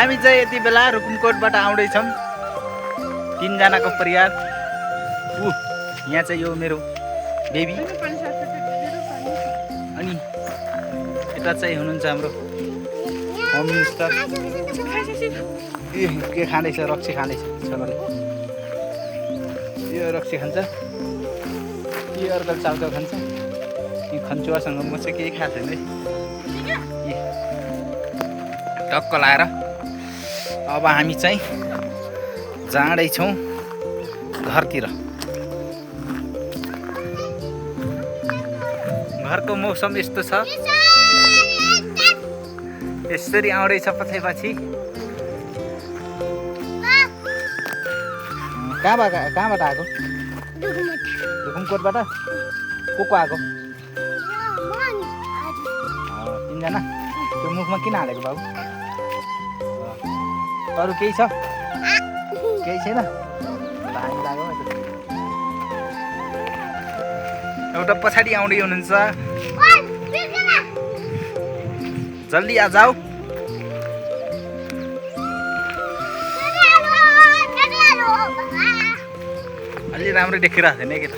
हामी चाहिँ यति बेला रुकुमकोटबाट आउँदैछौँ 3 जनाको परिवार। यहाँ चाहिँ यो मेरो बेबी अनि यता चाहिँ हुनुहुन्छ हाम्रो होम मिनिस्टर। के खाँदैछ? रक्सी खाँदैछ छोराले। यो रक्सी खान्छ, यो अर्को चाउचाउ खान्छ। यो खन्चुवासँग म चाहिँ केही खाएको छैन है। टक्क लाएर अब हामी चाहिँ जाँदैछौँ घरतिर। घरको मौसम यस्तो छ, यसरी आउँदैछ पछि। कहाँबाट आएको? रुकुमकोटबाट। को आएको? 3 जना। त्यो मुखमा किन हालेको बाबु? अरू केही छ? केही छैन? हामी लाग्यो। एउटा पछाडि आउँदै हुनुहुन्छ। जल्दी आ जाऊ। अलि राम्रो देखिरहेको छैन कि त।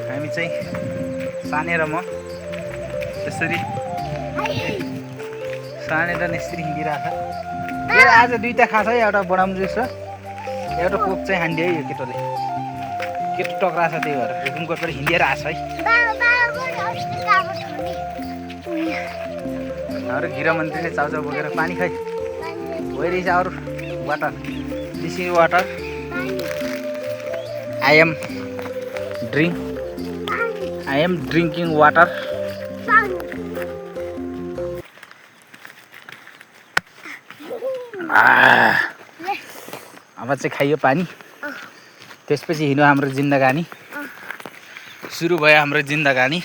हामी चाहिँ साने र म यसरी साने र यसरी हिँडिरहेको छ। यो आज 2टा खान्छ है, एउटा बडाम जुस र एउटा कोक चाहिँ हान्डी है। यो केटोले केटो टक्रा छ, त्यही भएर रुकुमकोटबाट हिँडेर आएको छ है। हाम्रो गृहमन्त्रीले चाउचाउ बोकेर पानी खै गइरहेछ। अरू water, this is water. I am drinking water. अब चाहिँ खाइयो पानी, त्यसपछि हिँड्यो हाम्रो जिन्दगानी। सुरु भयो हाम्रो जिन्दगानी।